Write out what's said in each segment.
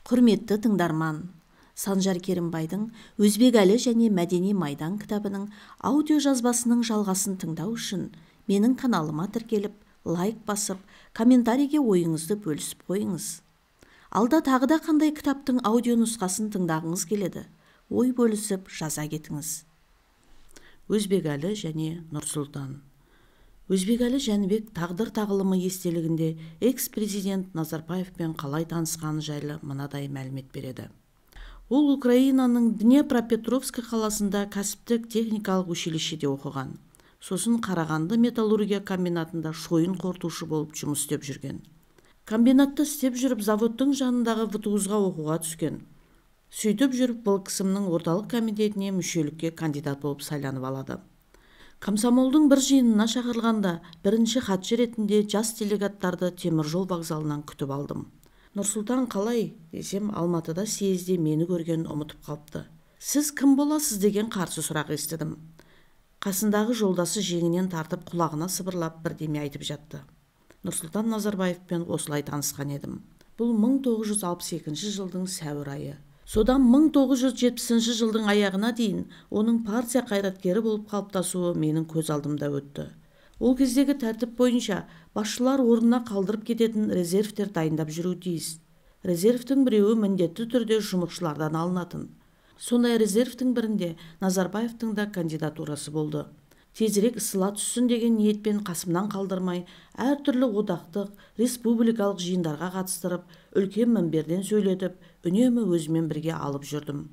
Құрметті тыңдарман, Санжар Керімбайдың Өзбекәлі және мәдени майдан кітабының аудио жазбасының жалғасын тыңдау үшін менің каналыма тіркеліп, лайк басып, комментарийге ойыңызды бөлісіп қойыңыз. Алда тағы да қандай кітаптың аудио нұсқасын тыңдағыңыз келеді? Ой бөлісіп жаза кетіңіз. Өзбекәлі және Нұрсұлтан. Өзбекәлі Жәнібек тағдыр тағылымы естелігінде экс-президент Назарбаевпен қалай танысқаны жайлы мынадай мәлімет береді. Ол Украинаның Днепропетровск қаласында кәсіптік техникалық училищеде оқыған. Сосын Қарағанды металлургия комбинатында шойын қорытушы болып жұмыс істеп жүрген. Комбинатта істеп жүріп, заводтың жанындағы ВТУЗ-ға оқуға түскен. Сөйтіп жүріп, ВЛКСМ-ның орталық комитетіне мүшелікке кандидат болып сайланып алады. Комсомолдың бір жиынына шақырылғанда бірінші хатшы ретінде жас делегаттарды теміржол вокзалынан күтіп алдым. Нұрсұлтан қалай десем, Алматыда съезде мені көргенін ұмытып қалыпты. Сіз кім боласыз деген қарсы сұрақ естідім. Қасындағы жолдасы жеңінен тартып құлағына сыбырлап бірдеме айтып жатты. Нұрсұлтан Назарбаевпен осылай танысқан едім. Бұл 1962 жылдың сәуір айы. Содан 1970 жылдың аяғына дейін оның партия қайраткері болып қалыптасуы менің көз алдымда өтті. Ол кездегі тәртіп бойынша басшылар орнына қалдырып кететін резервтер дайындап жүру тиіс. Резервтің біреуі міндетті түрде жұмысшылардан алынатын. Сондай резервтің бірінде Назарбаевтың да кандидатурасы болды. Тезірек ысыла түссін деген ниетпен қасымнан қалдырмай, әртүрлі одақтық, республикалық жиындарға қатыстырып, үлкен мінберден сөйлетіп, үнемі өзімен бірге алып жүрдім.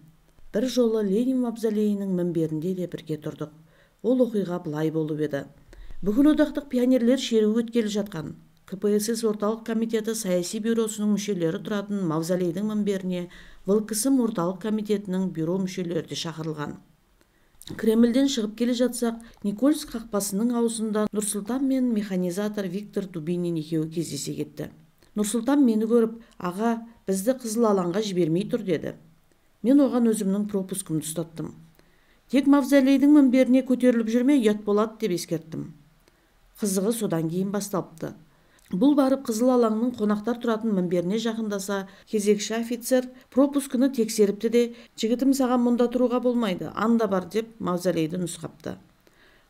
Бір жолы Ленин мавзолейінің мінберінде де бірге тұрдық. Ол оқиға былай болып еді. Бүкіл одақтық пионерлер шеруі өткелі жатқан. КПСС орталық комитеті саяси бюросының мүшелері тұратын мавзолейдің мінберіне ВЛКСМ орталық комитетінің бюро мүшелері де шақырылған. Кремльден шығып келе жатсақ, Никольск қақпасының аузында Нұрсұлтан мен механизатор Виктор Дубинин екеуі кездесе кетті. Нұрсұлтан мені көріп, аға, бізді қызыл алаңға жібермей тұр деді. Мен оған өзімнің пропускымды ұстаттым. Тек мавзолейдің мінберіне көтеріліп жүрме, ұят болады деп ескерттім. Қызығы содан кейін басталыпты. Бұл барып қызыл алаңның қонақтар тұратын мінберіне жақындаса, кезекші офицер пропускыны тексеріпті де, жігітім саған мұнда тұруға болмайды, анда бар деп мавзолейді нұсқапты.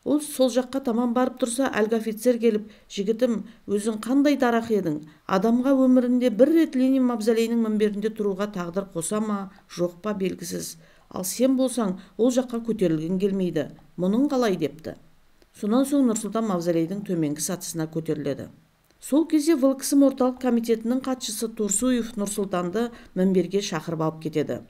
Ол сол жаққа таман барып тұрса, әлгі офицер келіп, жігітім, өзің қандай дарақы едің? Адамға өмірінде бір рет Ленин мавзолейінің мінберінде тұруға тағдыр қоса ма, жоқ па белгісіз. Ал сен болсаң, ол жаққа көтерілгің келмейді. Мұның қалай депті. Сонан соң Нұрсұлтан мавзолейдің төменгі сатысына көтеріледі. Сол кезде ВЛКСМ орталық комитетінің хатшысы Турсуев Нұрсұлтанды мінберге шақырып алып кетеді.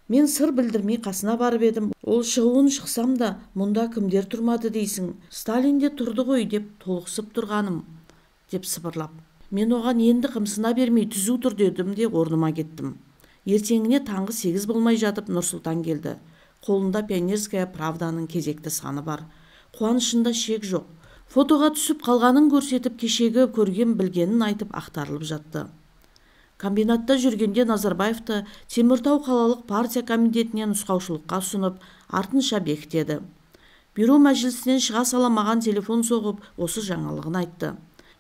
Мен сыр білдірмей қасына барып едім, ол шығуын шықсам да мұнда кімдер тұрмады дейсің, Сталин де тұрды ғой деп толықсып тұрғаным, деп сыбырлап. Мен оған енді қымсына бермей түзу тұр дедім де орныма кеттім. Ертеңіне таңғы 8 болмай жатып Нұрсұлтан келді. Қолында Пионерская правданың кезекті саны бар. Қуанышында шек жоқ. Фотоға түсіп қалғанын көрсетіп, кешегі көрген білгенін айтып ақтарылып жатты. Комбинатта жүргенде Назарбаевты Теміртау қалалық партия комитетіне нұсқаушылыққа ұсынып, артынша бекітеді. Бюро мәжілісінен шыға сала маған телефон соғып, осы жаңалығын айтты.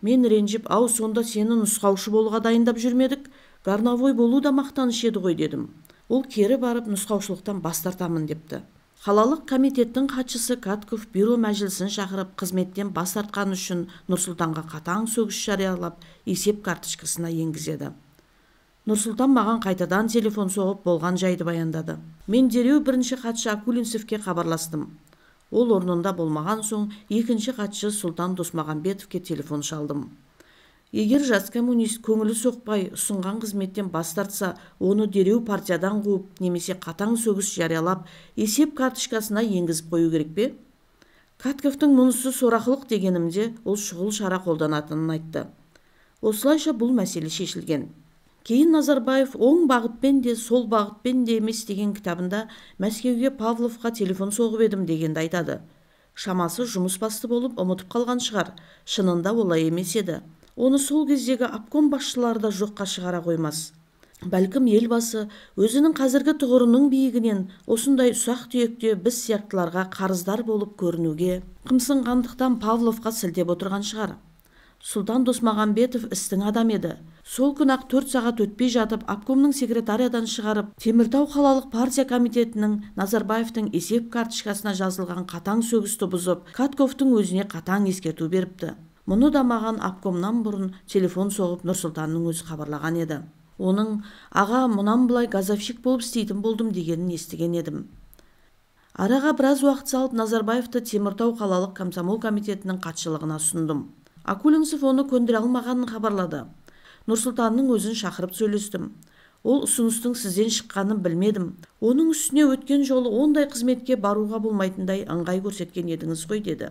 Мен ренжіп, ау, сонда сені нұсқаушы болуға дайындап жүрмедік, горновой болу да мақтаныш еді ғой дедім. Ол кері барып нұсқаушылықтан бас тартамын депті. Қалалық комитеттің хатшысы Катков бюро мәжілісін шақырып, қызметтен бас тартқаны үшін Нұрсұлтанға қатаң сөгіс жариялап, есеп карточкасына енгізеді. Нұрсұлтан маған қайтадан телефон соғып болған жайды баяндады. Мен дереу бірінші хатшы Акулинцевке хабарластым. Ол орнында болмаған соң екінші хатшы Сұлтан Досмағамбетовке телефон шалдым. Егер жас коммунист көңілі соқпай ұсынған қызметтен бас тартса, оны дереу партиядан қуып, немесе қатаң сөгіс жариялап, есеп карточкасына енгізіп қою керек пе? Катковтың мұнысы сорақылық дегенімде, ол шұғыл шара қолданатынын айтты. Осылайша бұл мәселе шешілген. Кейін Назарбаев оң бағытпен де, сол бағытпен де емес деген кітабында Мәскеуге Павловқа телефон соғып едім дегенді айтады. Шамасы жұмыс басты болып ұмытып қалған шығар, шынында олай емес еді. Оны сол кездегі обком басшылары да жоққа шығара қоймас. Бәлкім елбасы өзінің қазіргі тұғырының биігінен осындай ұсақ-түйекте біз сияқтыларға қарыздар болып көрінуге қымсынғандықтан Павловқа сілтеп отырған шығар. Сұлтан Досмағамбетов істің адам еді. Сол күн-ақ 4 сағат өтпей жатып, обкомның секретариядан шығарып, Теміртау қалалық партия комитетінің Назарбаевтың есеп карточкасына жазылған қатаң сөгісті бұзып, Катковтың өзіне қатаң ескерту беріпті. Мұны да маған обкомнан бұрын телефон соғып Нұрсұлтанның өзі хабарлаған еді. Оның «Аға, мұнан былай газовщик болып істейтін болдым» дегенін естіген едім. Араға біраз уақыт салып Назарбаевты Теміртау қалалық комсомол комитетінің хатшылығына ұсындым. Акулинцев оны көндіре алмағанын хабарлады. Нұрсұлтанның өзін шақырып сөйлестім. Ол ұсыныстың сізден шыққанын білмедім. Оның үстіне өткен жолы ондай қызметке баруға болмайтындай ыңғай көрсеткен едіңіз ғой деді.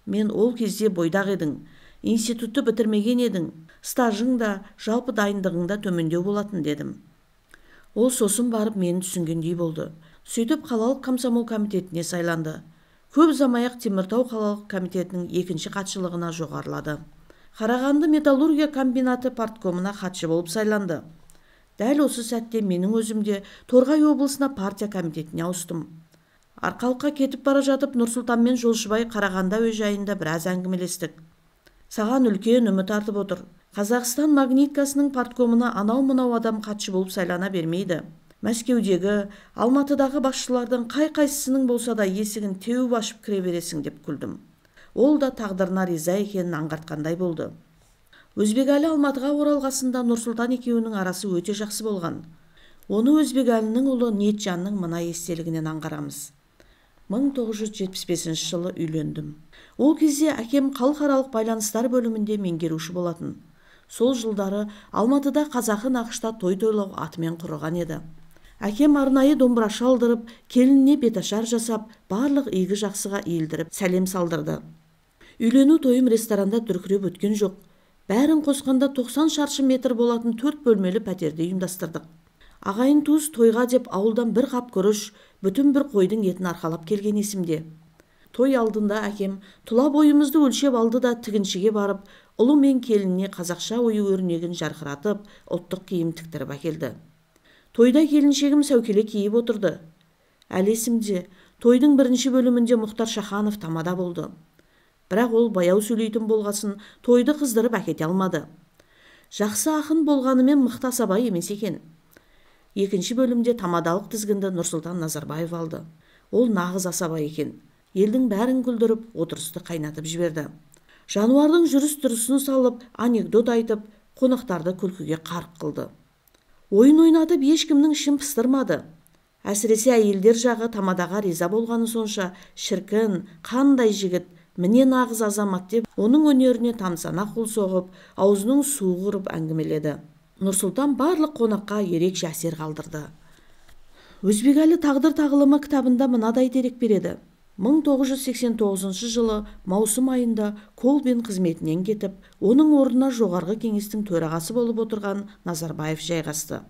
Мен ол кезде бойдақ едің, институтты бітірмеген едің, стажың да, жалпы дайындығың да төмендеу болатын дедім. Ол сосын барып мені түсінгендей болды. Сөйтіп қалалық комсомол комитетіне сайланды. Көп ұзамай-ақ Теміртау қалалық комитетінің екінші хатшылығына жоғарылады. Қарағанды металлургия комбинаты парткомына хатшы болып сайланды. Дәл осы сәтте менің өзім де Торғай облысына партия комитетіне ауыстым. Арқалыққа кетіп бара жатып Нұрсұлтанмен Жолшыбай Қарағанды әуежайында біраз әңгімелестік. Саған үлкен үміт артып отыр. Қазақстан магниткасының парткомына анау-мынау адам хатшы болып сайлана бермейді. Мәскеудегі, Алматыдағы басшылардың қай-қайсысының болса да есігін теуіп ашып кіре бересің деп күлдім. Ол да тағдырына риза екенін аңғартқандай болды. Өзбекәлі Алматыға оралғасында Нұрсұлтан екеуінің арасы өте жақсы болған. Оны Өзбекәлінің ұлы Ниетжанның мына естелігінен аңғарамыз. 1975 жылы үйлендім. Ол кезде әкем халықаралық байланыстар бөлімінде меңгеруші болатын. Сол жылдары Алматыда қазақы нақышта той тойлау атымен құрыған еді. Әкем арнайы домбырашы алдырып, келініне беташар жасап, барлық игі жақсыға иілдіріп сәлем салдырды. Үйлену тойым ресторанда дүркіреп өткен жоқ. Бәрін қосқанда 90 шаршы метр болатын 4 бөлмелі пәтерде ұйымдастырдық. Ағайын туыс тойға деп ауылдан бір қап күріш, бүтін бір қойдың етін арқалап келген есімде. Той алдында әкем тұла бойымызды өлшеп алды да тігіншіге барып, ұлы мен келініне қазақша ою өрнегін жарқыратып, ұлттық киім тіктіріп әкелді. Тойда келіншегім сәукеле киіп отырды. Әлі есімде, тойдың бірінші бөлімінде Мұхтар Шаханов тамада болды. Бірақ ол баяу сөйлейтін болғасын тойды қыздырып әкете алмады. Жақсы ақын болғанымен мықты асаба емес екен. Екінші бөлімде тамадалық тізгінді Нұрсұлтан Назарбаев алды. Ол нағыз асаба екен. Елдің бәрін күлдіріп, отырысты қайнатып жіберді. Жануардың жүріс-тұрысын салып, анекдот айтып, қонақтарды күлкіге қарқ қылды. Ойын ойнатып ешкімнің ішін пыстырмады. Әсіресе әйелдер жағы тамадаға риза болғаны сонша, шіркін, қандай жігіт, міне нағыз азамат деп, оның өнеріне тамсана қол соғып, аузының суы құрып әңгімеледі. Нұрсұлтан барлық қонаққа ерекше әсер қалдырды. Өзбекәлі тағдыр тағылымы кітабында мынадай дерек береді. 1989 жылы маусым айында Колбин қызметінен кетіп, оның орнына жоғарғы кеңестің төрағасы болып отырған Назарбаев жайғасты.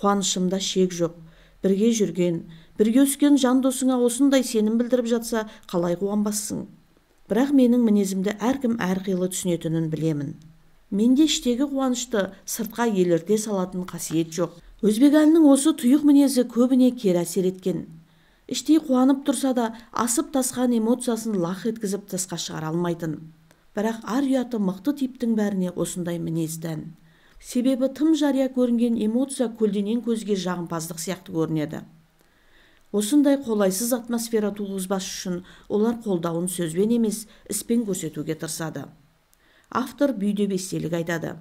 Қуанышымда шек жоқ. Бірге жүрген, бірге өскен жан досыңа осындай сенім білдіріп жатса, қалай қуанбассың? Бірақ менің мінезімді әркім әрқилы түсінетінін білемін. Менде іштегі қуанышты сыртқа елірте салатын қасиет жоқ. Өзбекәлінің осы тұйық мінезі көбіне кері әсер еткен. Іштей қуанып тұрса да, асып тасқан эмоциясын лақ еткізіп тысқа шығара алмайтын. Бірақ ар ұяты мықты типтің бәріне осындай мінез тән. Себебі тым жария көрінген эмоция көлденең көзге жағымпаздық сияқты көрінеді. Осындай қолайсыз атмосфера туғызбас үшін олар қолдауын сөзбен емес, іспен көрсетуге тырысады. Автор бүйдеп естелік айтады.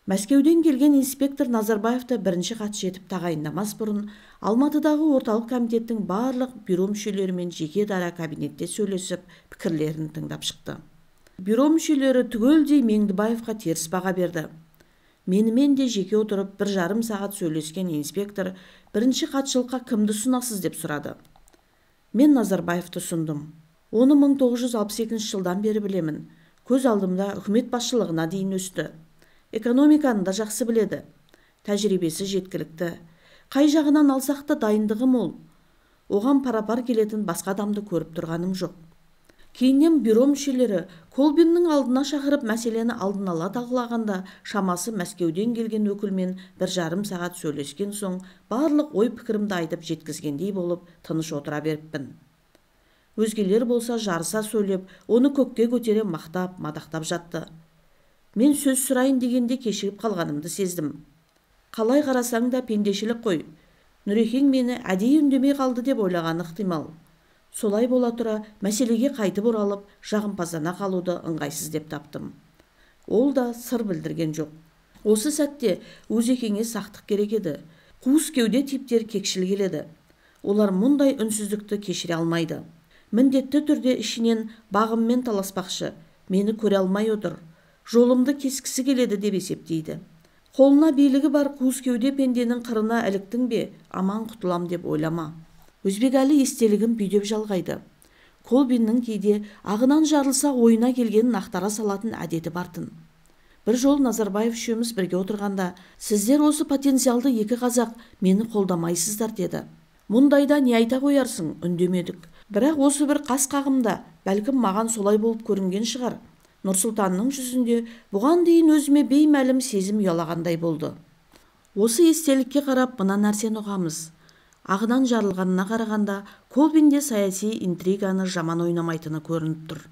Мәскеуден келген инспектор Назарбаевты бірінші хатшы етіп тағайындамас бұрын Алматыдағы орталық комитеттің барлық бюро мүшелерімен жеке дара кабинетте сөйлесіп, пікірлерін тыңдап шықты. Бюро мүшелері түгелдей Меңдібаевқа теріс баға берді. Менімен де жеке отырып 1,5 сағат сөйлескен инспектор бірінші хатшылыққа кімді ұсынасыз деп сұрады. Мен Назарбаевты ұсындым. Оны 1962 жылдан бері білемін. Көз алдымда үкімет басшылығына дейін өсті. Экономиканы да жақсы біледі. Тәжірибесі жеткілікті. Қай жағынан алсақ та дайындығы мол. Оған парапар келетін басқа адамды көріп тұрғаным жоқ. Кейіннен бюро мүшелері Колбиннің алдына шақырып мәселені алдын ала талқылағанда шамасы Мәскеуден келген өкілмен 1,5 сағат сөйлескен соң барлық ой пікірімді айтып жеткізгендей болып тыныш отыра беріппін. Өзгелер болса жарыса сөйлеп, оны көкке көтере мақтап, мадақтап жатты. Мен сөз сұрайын дегенде кешігіп қалғанымды сездім. Қалай қарасаң да пендешілік қой. Нұрекең мені әдейі үндемей қалды деп ойлағаны ықтимал. Солай бола тұра мәселеге қайтып оралып, жағымпаздана қалуды ыңғайсыз деп таптым. Ол да сыр білдірген жоқ. Осы сәтте Өзекеңе сақтық керек еді. Қуыс кеуде типтер кекшіл келеді. Олар мұндай үнсіздікті кешіре алмайды. Міндетті түрде ішінен бағыммен таласпақшы, мені көре алмай отыр, жолымды кескісі келеді деп есептейді. Қолына билігі бар қуыс кеуде пенденің қырына іліктің бе, аман құтылам деп ойлама. Өзбекәлі естелігін бүйдеп жалғайды. Колбиннің кейде ағынан жарылса ойына келгенін ақтара салатын әдеті бартын. Бір жол Назарбаев үшеуміз бірге отырғанда, сіздер осы потенциалды екі қазақ мені қолдамайсыздар деді. Мұндайда не айта қоярсың, үндемедік. Бірақ осы бір қас қағымда, бәлкім маған солай болып көрінген шығар. Нұрсұлтанның жүзінде бұған дейін өзіме беймәлім сезім ұялағандай болды. Осы естелікке қарап мына нәрсені ұғамыз. Ағынан жарылғанына қарағанда Колбинде саяси интриганы жаман ойнамайтыны көрініп тұр.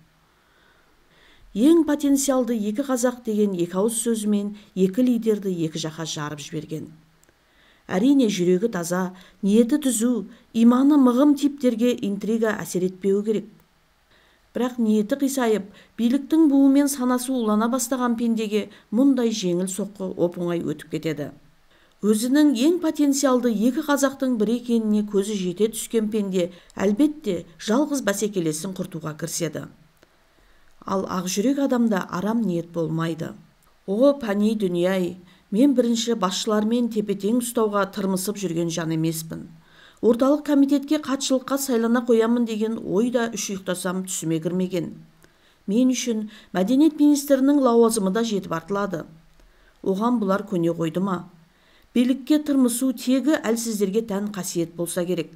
Ең потенциалды екі қазақ деген екі ауыз сөзімен екі лидерді екі жаққа жарып жіберген. Әрине жүрегі таза, ниеті түзу, иманы мығым типтерге интрига әсер етпеуі керек. Бірақ ниеті қисайып, биліктің буымен санасы улана бастаған пендеге мұндай жеңіл соққы оп-оңай өтіп кетеді. Өзінің ең потенциалды екі қазақтың бірі екеніне көзі жете түскен пенде әлбетте жалғыз бәсекелесін құртуға кіріседі. Ал ақжүрек адамда арам ниет болмайды. О, пәни дүние-ай, мен бірінші басшылармен тепе-тең ұстауға тырмысып жүрген жан емеспін. Орталық комитетке хатшылыққа сайлана қоямын деген ой да үш ұйықтасам түсіме кірмеген. Мен үшін мәдениет министрінің лауазымы да жетіп артылады. Оған бұлар көне қойды ма? Билікке тырмысу тегі әлсіздерге тән қасиет болса керек.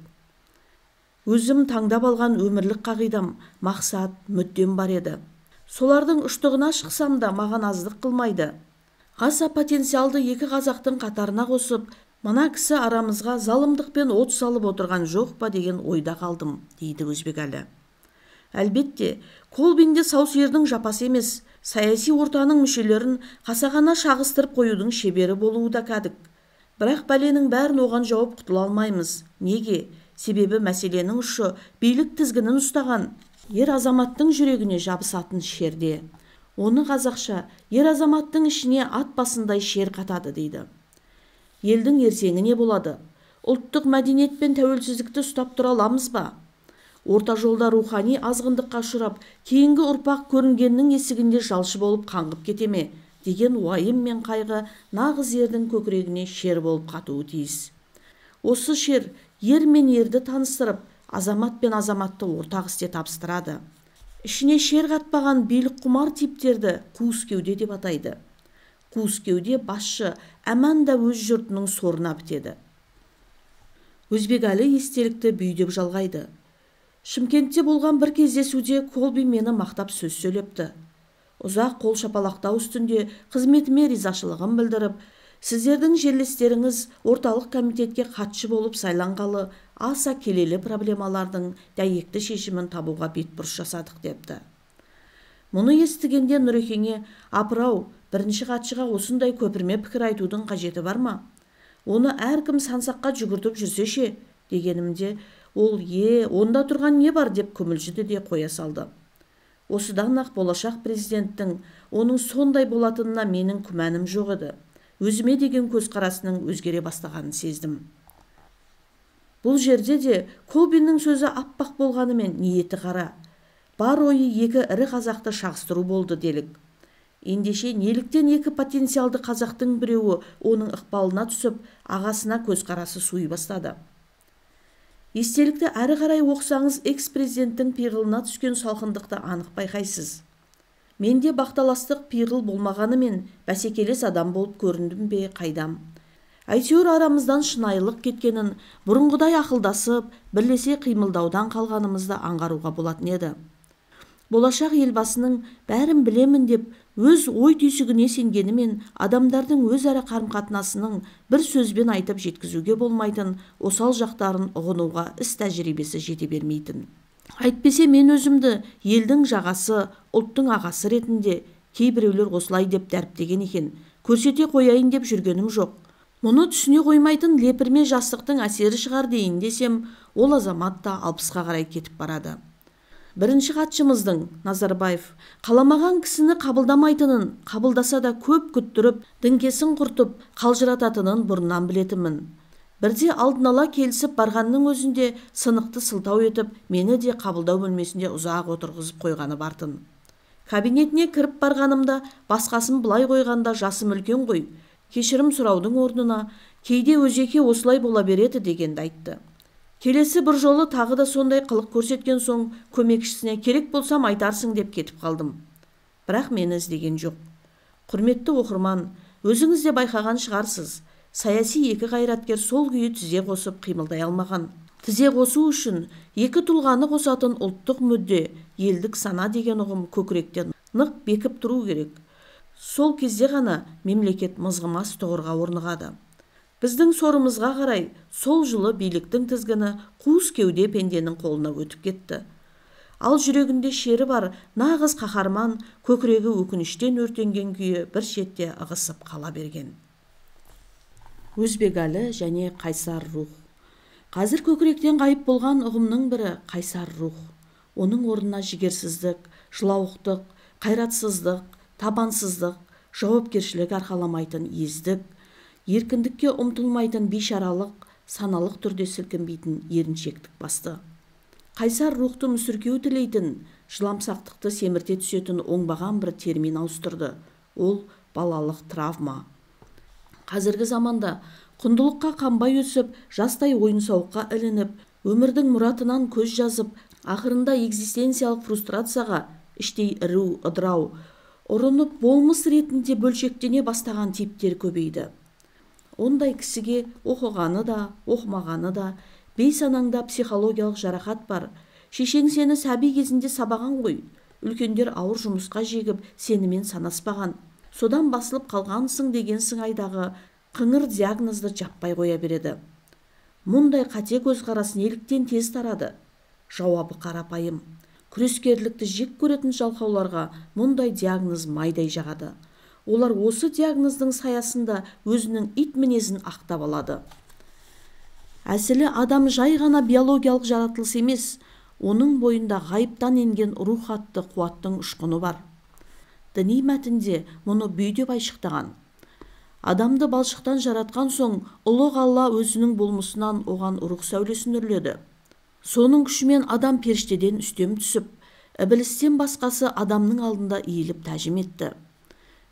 Өзім таңдап алған өмірлік қағидам, мақсат, мүддем бар еді. Солардың ұштығына шықсам да маған аздық қылмайды. Аса потенциалды екі қазақтың қатарына қосып, мына кісі арамызға залымдықпен от салып отырған жоқ па деген ойда қалдым, дейді Өзбекәлі. Әлбетте, Колбинде сау сиырдың жапасы емес, саяси ортаның мүшелерін қасағана шағыстырып қоюдың шебері болуы да кәдік. Бірақ бәленің бәрін оған жауап құтыла алмаймыз. Неге? Себебі мәселенің ұшы билік тізгінін ұстаған ер азаматтың жүрегіне жабысатын шерде. Оны қазақша ер азаматтың ішіне ат басындай шер қатады дейді. Елдің ертеңі не болады? Ұлттық мәдениет пен тәуелсіздікті ұстап тұра аламыз ба? Орта жолда рухани азғындыққа ұшырап, кейінгі ұрпақ көрінгеннің есігінде жалшы болып қаңғып кете ме деген уайым мен қайғы нағыз ердің көкірегіне шер болып қатуы тиіс. Осы шер ер мен ерді таныстырып, азамат пен азаматты ортақ істе табыстырады. Ішіне шер қатпаған билік құмар типтерді қуыс кеуде деп атайды. Қуыс кеуде басшы әман да өз жұртының сорына бітеді. Өзбекәлі естелікті бүйдеп жалғайды. Шымкентте болған бір кездесуде Колбин мені мақтап сөз сөйлепті. Ұзақ қол шапалақтау үстінде қызметіме ризашылығын білдіріп, сіздердің жерлестеріңіз орталық комитетке хатшы болып сайланғалы аса келелі проблемалардың дәйекті шешімін табуға бетбұрыс жасадық депті. Мұны естігенде Нұрекеңе, апырау, бірінші хатшыға осындай көпірме пікір айтудың қажеті бар ма? Оны әркім сансаққа жүгіртіп жүрсе ше, дегенімде, ол онда тұрған не бар деп күмілжіді де қоя салды. Осыдан-ақ болашақ президенттің оның сондай болатынына менің күмәнім жоқ еді. Өзіме деген көзқарасының өзгере бастағанын сездім. Бұл жерде де Колбиннің сөзі аппақ болғанымен ниеті қара. Бар ойы екі ірі қазақты шағыстыру болды делік. Ендеше неліктен екі потенциалды қазақтың біреуі оның ықпалына түсіп, ағасына көзқарасы суи бастады. Естелікті әрі қарай оқысаңыз, экс-президенттің пиғылына түскен салқындықты анық байқайсыз. Менде бақталастық пиғыл болмағанымен бәсекелес адам болып көріндім бе қайдам. Әйтеуір арамыздан шынайылық кеткенін, бұрынғыдай ақылдасып, бірлесе қимылдаудан қалғанымызды аңғаруға болатын еді. Болашақ елбасының бәрін білемін деп өз ой түйсігіне сенгенімен адамдардың өзара қарым-қатынасының бір сөзбен айтып жеткізуге болмайтын осал жақтарын ұғынуға іс тәжірибесі жете бермейтін. Әйтпесе мен өзімді елдің жағасы, ұлттың ағасы ретінде Кейбіреулер осылай деп дәріптеген екен. Көрсете қояйын деп жүргенім жоқ. Мұны түсіне қоймайтын лепірме жастықтың әсері шығар дейін десем, ол азамат та 60-қа қарай кетіп барады. Бірінші хатшымыздың, Назарбаев, қаламаған кісіні қабылдамайтынын, қабылдаса да көп күттіріп, діңкесін құртып, қалжырататынын бұрыннан білетінмін. Бірде алдын ала келісіп барғанның өзінде сынықты сылтау етіп, мені де қабылдау бөлмесінде ұзақ отырғызып қойғаны бартын. Кабинетіне кіріп барғанымда, басқасын былай қойғанда жасым үлкен ғой, кешірім сұраудың орнына кейде өзеке осылай бола береді дегенді айтты. Келесі бір жолы тағы да сондай қылық көрсеткен соң көмекшісіне керек болсам айтарсың деп кетіп қалдым. Бірақ мені іздеген жоқ. Құрметті оқырман, өзіңіз де байқаған шығарсыз. Саяси екі қайраткер сол күйі тізе қосып қимылдай алмаған. Тізе қосу үшін екі тұлғаны қосатын ұлттық мүдде, елдік сана деген ұғым көкіректен нық бекіп тұру керек. Сол кезде ғана мемлекет мызғымас тұғырға орнығады. Біздің сорымызға қарай, сол жылы биліктің тізгіні қуыс кеуде пенденің қолына өтіп кетті. Ал жүрегінде шері бар нағыз қаһарман көкірегі өкініштен өртенген күйі бір шетте ығысып қала берген. Өзбекәлі және қайсар рух. Қазір көкіректен ғайып болған ұғымның бірі қайсар рух. Оның орнына жігерсіздік, жылауықтық, қайратсыздық, табансыздық, жауапкершілік арқаламайтын ездік, еркіндікке ұмтылмайтын бейшаралық, саналық түрде сілкінбейтін еріншектік басты. Қайсар рухты мүсіркеу тілейтін, жыламсақтықты семірте түсетін оңбаған бір термин ауыстырды. Ол балалық травма. Қазіргі заманда құндылыққа қанбай өсіп, жастай ойын-сауыққа ілініп, өмірдің мұратынан көз жазып, ақырында экзистенциялық фрустрацияға іштей іру, ыдырау, ұрынып болмыс ретінде бөлшектене бастаған типтер көбейді. Ондай кісіге оқығаны да, оқымағаны да, бейсанаңда психологиялық жарақат бар. Шешең сені сәби кезінде сабаған ғой. Үлкендер ауыр жұмысқа жегіп, сенімен санаспаған. Содан басылып қалғансың деген сыңайдағы қыңыр диагнозды жаппай қоя береді. Мұндай қате көзқарас неліктен тез тарады? Жауабы қарапайым. Күрескерлікті жек көретін жалқауларға мұндай диагноз майдай жағады. Олар осы диагноздың саясында өзінің ит мінезін ақтап алады. Әсілі адам жай ғана биологиялық жаратылыс емес, оның бойында ғайыптан енген рух атты қуаттың ұшқыны бар. Діни мәтінде мұны бүй деп айшықтаған. Адамды балшықтан жаратқан соң, ұлы Алла өзінің болмысынан оған рух сәулесін үрледі. Соның күшімен адам періштеден үстем түсіп, ібілістен басқасы адамның алдында иіліп тәжім етті.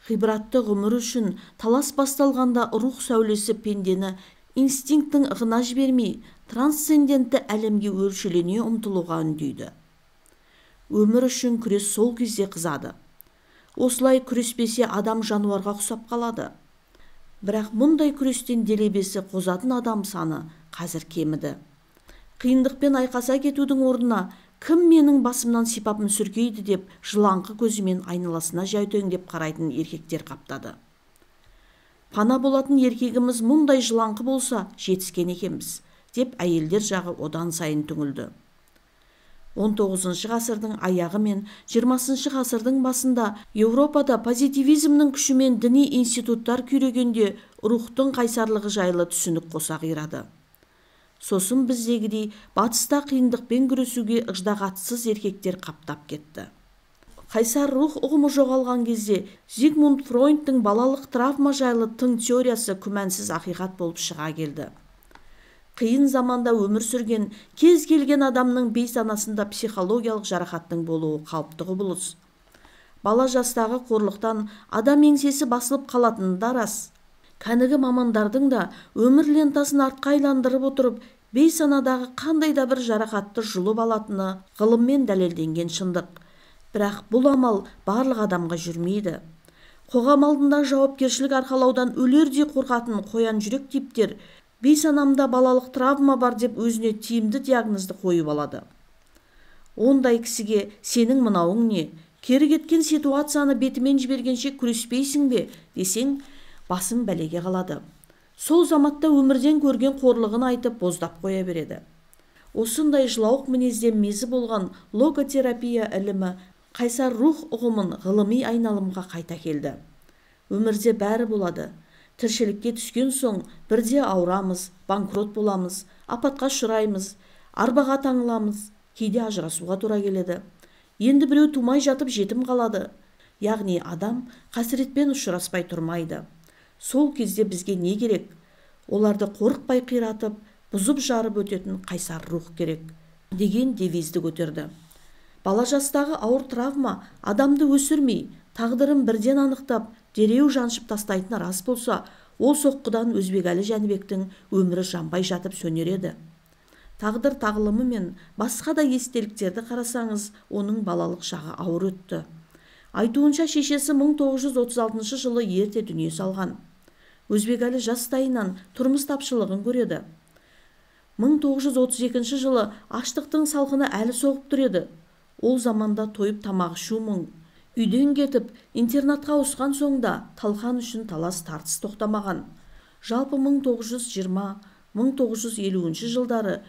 Ғибратты ғұмыр үшін талас басталғанда рух сәулесі пендені инстинкттің ығына жібермей, трансцендентті әлемге өршелене ұмтылуға үндейді. Өмір үшін күрес сол кезде қызады. Осылай күреспесе адам жануарға ұқсап қалады. Бірақ мұндай күрестен делебесі қозатын адам саны қазір кеміді. Қиындықпен айқаса кетудің орнына кім менің басымнан сипап мүсіркейді деп жылаңқы көзімен айналасына жәутеңдеп қарайтын еркектер қаптады. Пана болатын еркегіміз мұндай жылаңқы болса жетіскен екенбіз, деп әйелдер жағы одан сайын түңілді. 19 ғасырдың аяғы мен 20 ғасырдың басында Еуропада позитивизмнің күшімен діни институттар күйрегенде рухтың қайсарлығы жайлы түсінік қоса қирады. Сосын біздегідей батыста қиындықпен күресуге ыждағатсыз еркектер қаптап кетті. Қайсар рух ұғымы жоғалған кезде Зигмунд Фройдтың балалық травма жайлы тың теориясы күмәнсіз ақиқат болып шыға келді. Қиын заманда өмір сүрген кез келген адамның бейсанасында психологиялық жарақаттың болуы қалыпты құбылыс. Бала жастағы қорлықтан адам еңсесі басылып қалатыны да рас. Кәнігі мамандардың да өмір лентасын артқа айландырып отырып, бейсанадағы қандай да бір жарақатты жұлып алатыны ғылыммен дәлелденген шындық. Бірақ бұл амал барлық адамға жүрмейді. Қоғам алдында жауапкершілік арқалаудан өлердей қорқатын қоян жүрек типтер бейсанамда балалық травма бар деп өзіне тиімді диагнозды қойып алады. Ондай кісіге сенің мынауың не, кері кеткен ситуацияны бетімен жібергенше күреспейсің бе десең, басың бәлеге қалады. Сол заматта өмірден көрген қорлығын айтып боздап қоя береді. Осындай жылауық мінезден мезі болған логотерапия ілімі Қайсар рух ұғымын ғылыми айналымға қайта келді. Өмірде бәрі болады. Тіршілікке түскен соң бірде ауырамыз, банкрот боламыз, апатқа ұшыраймыз, арбаға таңыламыз, кейде ажырасуға тура келеді. Енді біреу тумай жатып жетім қалады. Яғни адам қасіретпен ұшыраспай тұрмайды. Сол кезде бізге не керек? Оларды қорықпай қиратып, бұзып жарып өтетін қайсар рух керек деген девизді көтерді. Бала жастағы ауыр травма адамды өсірмей, тағдырын бірден анықтап, дереу жаншып тастайтыны рас болса, ол соққыдан Өзбекәлі Жәнібектің өмірі жанбай жатып сөнер еді. Тағдыр тағылымы мен басқа да естеліктерді қарасаңыз, оның балалық шағы ауыр өтті. Айтуынша шешесі 1936 жылы ерте дүние салған. Өзбекәлі жастайынан тұрмыс тапшылығын көреді. 1932 жылы аштықтың салқыны әлі соғып тұр еді. Ол заманда тойып тамақ ішу мұң. Үйден кетіп, интернатқа ауысқан соң да талқан үшін талас тартыс тоқтамаған. Жалпы 1920-1950 жылдары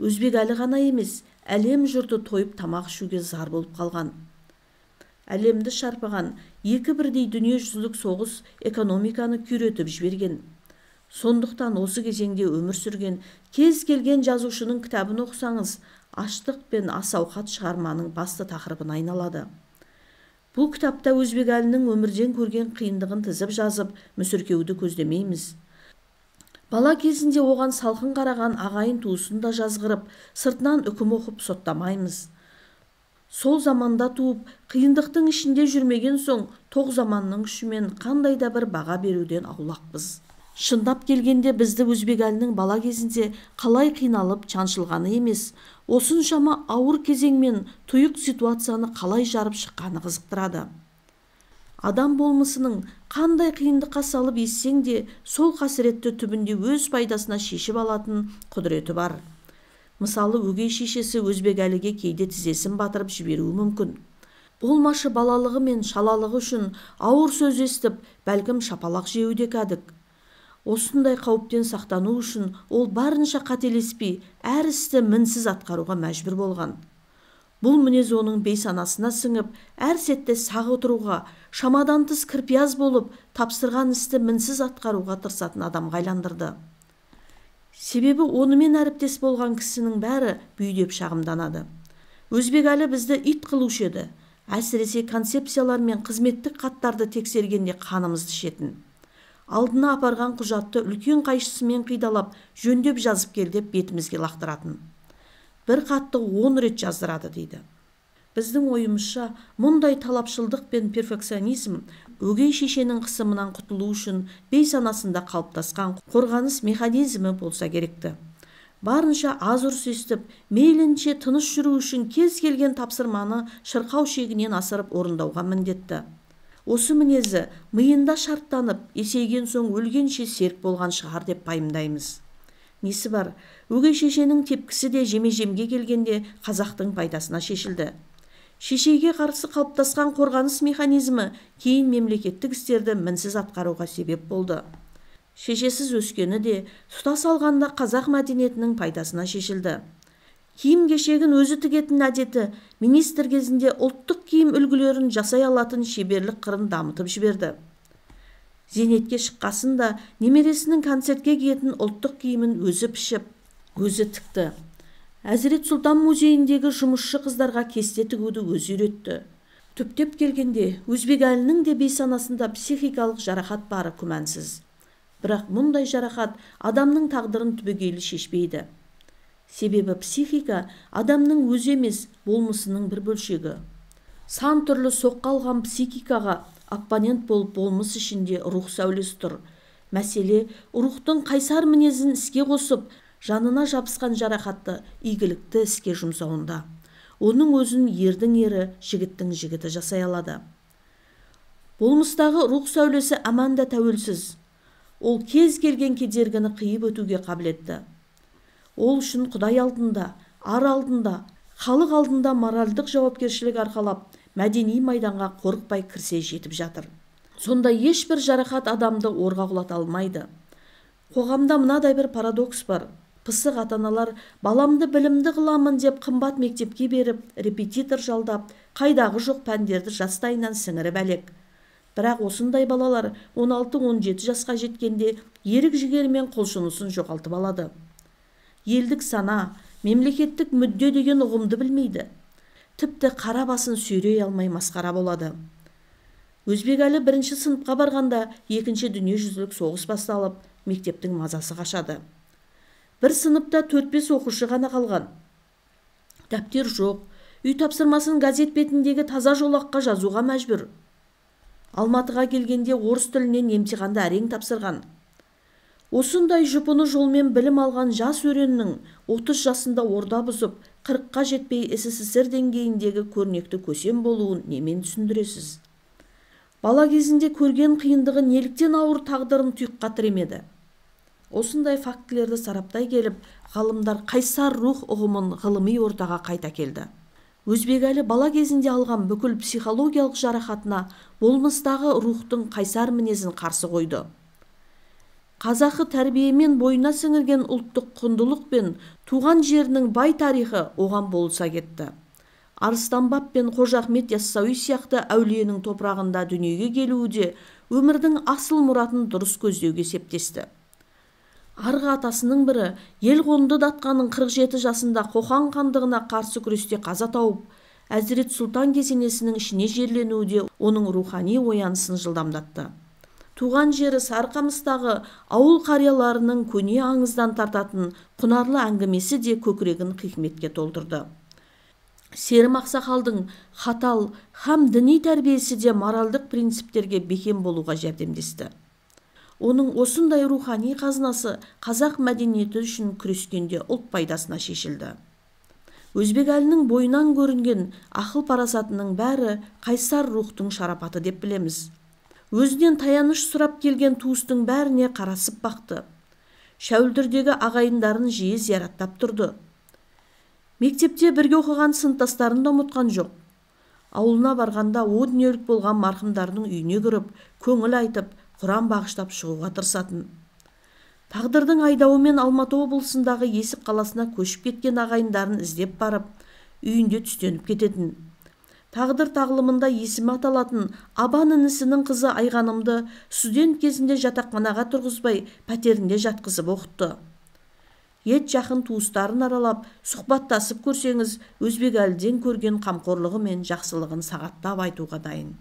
Өзбекәлі ғана емес, әлем жұрты тойып тамақ ішуге зар болып қалған. Әлемді шарпыған екі бірдей дүниежүзілік соғыс экономиканы күйретіп жіберген. Сондықтан осы кезеңде өмір сүрген кез келген жазушының кітабын оқысаңыз, аштық пен ас-ауқат шығарманың басты тақырыбына айналады. Бұл кітапта Өзбекәлінің өмірден көрген қиындығын тізіп жазып, мүсіркеуді көздемейміз. Бала кезінде оған салқын қараған ағайын туысын да жазғырып, сыртынан үкім оқып соттамаймыз. Сол заманда туып, қиындықтың ішінде жүрмеген соң, тоқ заманның күшімен қандай да бір баға беруден аулақпыз. Шындап келгенде бізді Өзбекәлінің бала кезінде қалай қиналып шаншылғаны емес, осыншама ауыр кезеңмен тұйық ситуацияны қалай жарып шыққаны қызықтырады. Адам болмысының қандай қиындыққа салып ессең де, сол қасіретті түбінде өз пайдасына шешіп алатын құдіреті бар. Мысалы, өгей шешесі Өзбекәліге кейде тізесін батырып жіберуі мүмкін. Болмашы балалығы мен шалалығы үшін ауыр сөз естіп, бәлкім шапалақ жеуі де кәдік. Осындай қауіптен сақтану үшін ол барынша қателеспей, әр істі мінсіз атқаруға мәжбүр болған. Бұл мінез оның бейсанасына сіңіп, әр сәтте сақ отыруға, шамадан тыс кірпияз болып, тапсырған істі мінсіз атқаруға тырысатын адамға айландырды. Себебі онымен әріптес болған кісінің бәрі бүйдеп шағымданады. Өзбекәлі бізді ит қылушы еді. Әсіресе концепциялар мен қызметтік хаттарды тексергенде қанымызды ішетін. Алдына апарған құжатты үлкен қайшысымен қидалап, жөндеп жазып кел деп бетімізге лақтыратын. Бір хатты 10 рет жаздырады дейді. Біздің ойымызша, мұндай талапшылдық пен перфекционизм өгей шешенің қысымынан құтылу үшін бейсанасында қалыптасқан қорғаныс механизмі болса керекті. Барынша аз ұрыс естіп, мейлінше тыныш жүру үшін кез келген тапсырманы шырқау шегінен асырып орындауға міндетті. Осы мінезі миында шарттанып, есейген соң өлгенше серік болған шығар деп пайымдаймыз. Несі бар, өгей шешенің тепкісі де жеме-жемге келгенде қазақтың пайдасына шешілді. Шешеге қарсы қалыптасқан қорғаныс механизмі кейін мемлекеттік істерді мінсіз атқаруға себеп болды. Шешесіз өскені де тұтас алғанда қазақ мәдениетінің пайдасына шешілді. Киім-кешегін өзі тігетін әдеті министр кезінде ұлттық киім үлгілерін жасай алатын шеберлік қырын дамытып жіберді. Зейнетке шыққасын да немересінің концертке киетін ұлттық киімін өзі пішіп, өзі тікті. Әзірет Сұлтан музейіндегі жұмысшы қыздарға кесте тігуді өзі үйретті. Түптеп келгенде Өзбекәлінің де бейсанасында психикалық жарақат бары күмәнсіз. Бірақ мұндай жарақат адамның тағдырын түбегейлі шешпейді. Себебі психика адамның өзі емес, болмысының бір бөлшегі. Сан түрлі соққы алған психикаға оппонент болып болмыс ішінде рух сәулесі тұр. Мәселе рухтың қайсар мінезін іске қосып, жанына жабысқан жарақатты игілікті іске жұмсауында. Оның өзін ердің ері, жігіттің жігіті жасай алады. Болмыстағы рух сәулесі аман да тәуелсіз. Ол кез келген кедергіні қиып өтуге қабілетті. Ол үшін Құдай алдында, ар алдында, халық алдында моральдық жауапкершілік арқалап, мәдени майданға қорықпай кірсе жетіп жатыр. Сонда ешбір жарақат адамды орға құлата алмайды. Қоғамда мынадай бір парадокс бар. Пысық ата-аналар баламды білімді қыламын деп қымбат мектепке беріп, репетитор жалдап, қайдағы жоқ пәндерді жастайынан сіңіріп әлек. Бірақ осындай балалар 16-17 жасқа жеткенде ерік-жігері мен құлшынысын жоғалтып алады. Елдік сана, мемлекеттік мүдде деген ұғымды білмейді. Тіпті қара басын сүйрей алмай масқара болады. Өзбекәлі бірінші сыныпқа барғанда екінші дүниежүзілік соғыс басталып, мектептің мазасы қашады. Бір сыныпта 4-5 оқушы ғана қалған. Дәптер жоқ, үй тапсырмасын газет бетіндегі таза жолаққа жазуға мәжбүр. Алматыға келгенде орыс тілінен емтиханды әрең тапсырған. Осындай жұпыны жолмен білім алған жас өреннің 30 жасында орда бұзып, 40-қа жетпей СССР деңгейіндегі көрнекті көсем болуын немен түсіндіресіз? Бала кезінде көрген қиындығы неліктен ауыр тағдырын тұйыққа тіремеді? Осындай фактілерді сараптай келіп, ғалымдар қайсар рух ұғымын ғылыми ортаға қайта келді. Өзбекәлі бала кезінде алған бүкіл психологиялық жарақатына болмыстағы рухтың қайсар мінезін қарсы қойды. Қазақы тәрбиемен бойына сіңірген ұлттық құндылық пен туған жерінің бай тарихы оған болыса кетті. Арыстанбап пен Қожа Ахмет Яссауи сияқты әулиенің топырағында дүниеге келуі де өмірдің асыл мұратын дұрыс көздеуге септесті. Арғы атасының бірі Елқонды датқаның 47 жасында Қоқан хандығына қарсы күресте қаза тауып, Әзірет Сұлтан кесенесінің ішіне жерленуі де оның рухани оянысын жылдамдатты. Туған жері Сарықамыстағы ауыл қарияларының көне аңыздан тартатын құнарлы әңгімесі де көкірегін хикметке толтырды. Серім ақсақалдың қатал һәм діни тәрбиесі де моральдық принциптерге бекем болуға жәрдемдесті. Оның осындай рухани қазынасы қазақ мәдениеті үшін күрескенде ұлт пайдасына шешілді. Өзбекәлінің бойынан көрінген ақыл парасатының бәрі қайсар рухтың шарапаты деп білеміз. Өзінен таяныш сұрап келген туыстың бәріне қарасып бақты. Шәуілдірдегі ағайындарын жиі зияраттап тұрды. Мектепте бірге оқыған сыныптастарын да ұмытқан жоқ. Ауылына барғанда о дүниелік болған марқұмдарының үйіне кіріп, көңіл айтып, Құран бағыштап шығуға тырысатын. Тағдырдың айдауымен Алматы облысындағы Есік қаласына көшіп кеткен ағайындарын іздеп барып, үйінде түстеніп кететін. Тағдыр тағлымында есімі аталатын Абан інісінің қызы Айғанымды студент кезінде жатақханаға тұрғызбай, пәтерінде жатқызып оқытты. Ет жақын туыстарын аралап, сұхбаттасып көрсеңіз, Өзбекәліден көрген қамқорлығы мен жақсылығын сағаттап айтуға дайын.